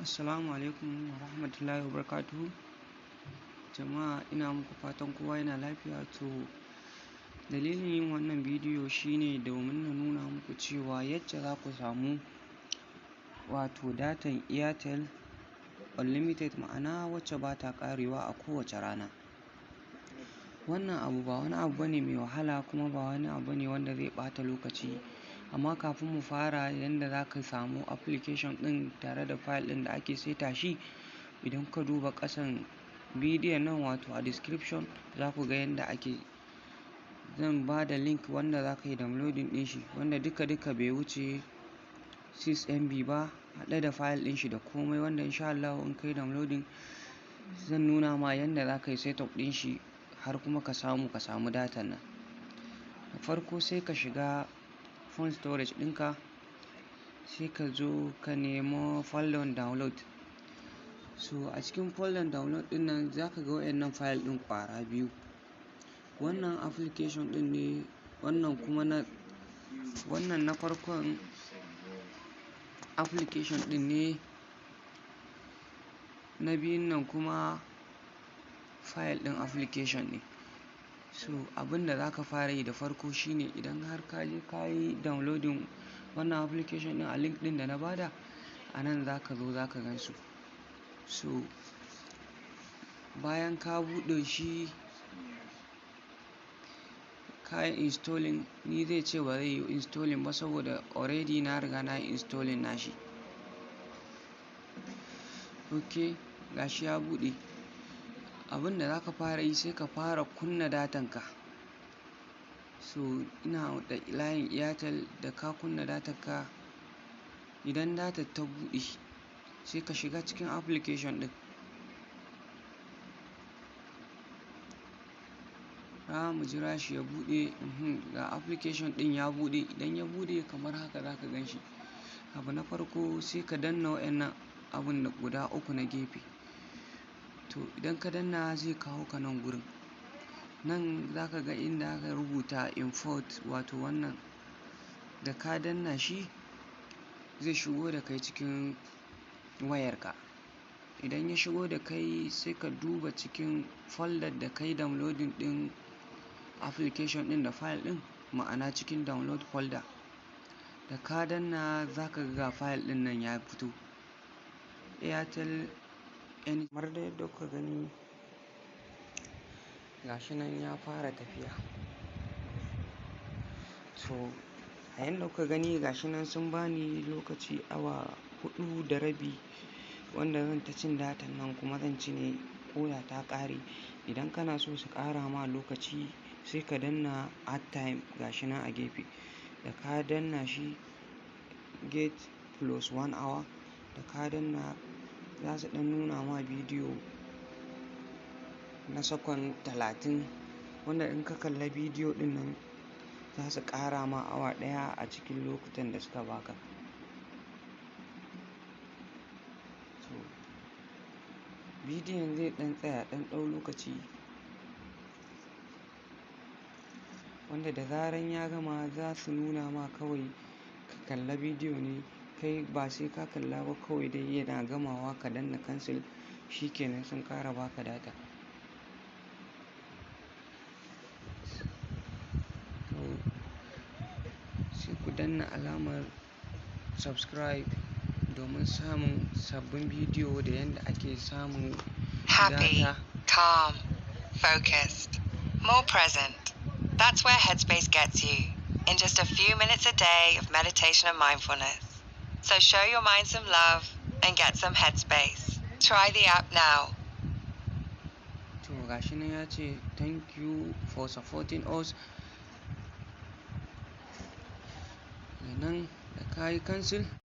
Assalamu alaikum wa rahmatullahi wa barakatuhu. Jama'a, ina muku fatan kowa yana lafiya. To, dalilin yin wannan bidiyo shine domin na nuna muku cewa yacce za ku samu wato datan Airtel unlimited, ma'ana wacce ba ta ƙarewa a kowace rana. Wannan abu ba wani abu bane mai wahala, kuma ba wani abu bane wanda zai ɓata lokaci. Amma kafin mu fara yanda za ka samu application ɗin tare da file ɗin da ake saita shi, idan kuka duba ƙasan bidiyon nan, wato a description, za ku ga yanda ake. Zan ba da link wanda za ka yi downloading ɗin shi, wanda duka duka bai wuce 6 MB ba, haɗe da file ɗin shi da komai, wanda insha Allahu in ka yi downloading zan nuna ma yanda za ka yi setup ɗin shi har kuma ka samu datan nan. Da farko sai ka shiga phone storage ɗinka, sai ka zo ka nemo folder download. So a cikin folder download ɗin nan za ka ga waɗannan file ɗin ƙwara biyu. Wannan application ɗin ne, wannan kuma na wannan na farkon application ɗin ne, na biyun nan kuma file ɗin application ne. So abin da za ka fara yi da farko shine, idan har ka je ka yi downloading wannan application ɗin a link ɗin da na bada, a nan za ka zo za ka gan su. So bayan ka buɗe shi, ka yi installing, ni zai ce ba zai yi installing ba saboda already na riga na yi installing nashi. Ok, gashi ya buɗe. Abin da za ka fara yi, sai ka fara kunna datan ka. So ina da layin Airtel. Da ka kunna datan ka, idan datar ta buɗe, sai ka shiga cikin application ɗin. Za mu jira shi ya buɗe. Ga application ɗin ya buɗe. Idan ya buɗe kamar haka za ka gan shi. Abu na farko, sai ka danna waɗannan abun guda uku na gefe. To, idan ka danna, zai kawo ka nan gurin. Nan za ka ga inda aka rubuta import, wato wannan. Da ka danna shi, zai shigo da kai cikin wayarka. Idan ya shigo da kai, sai ka duba cikin folder da kai downloading ɗin application ɗin da file ɗin, ma'ana cikin download folder. Da ka danna, za ka ga file ɗin nan ya fito, Airtel N. Kamar dai yadda kuka gani, gashi nan ya fara tafiya. To, a yanda kuka gani, gashi nan sun bani lokaci awa 4.5 wanda zan ta cin datan nan, kuma zan ci ne ko da ta ƙare. Idan kana so su ƙara ma lokaci, sai ka danna add time, gashi nan a gefe. Da ka danna shi, get plus one hour, da ka danna, za su ɗan nuna ma bidiyo na sakon 30, wanda in ka kalla bidiyo ɗin nan za su ƙara ma awa 1 a cikin lokutan da suka baka. To, bidiyon zai ɗan tsaya ɗan ɗau lokaci, wanda da zaran ya gama za su nuna ma kawai ka kalla bidiyo ne. Kai ba sai ka kalla ba, kawai dai yana gamawa ka danna cancel, shikenan sun ƙara baka data. To, sai ku danna alamar subscribe domin samun sabbin bidiyo da yanda ake samun Happy, data. Calm, focused, more present. That's where Headspace gets you in just a few minutes a day of meditation and mindfulness. So show your mind some love and get some Headspace. Try the app now. To, gashi nan ya ce thank you for supporting us. Nan da ka yi cancel.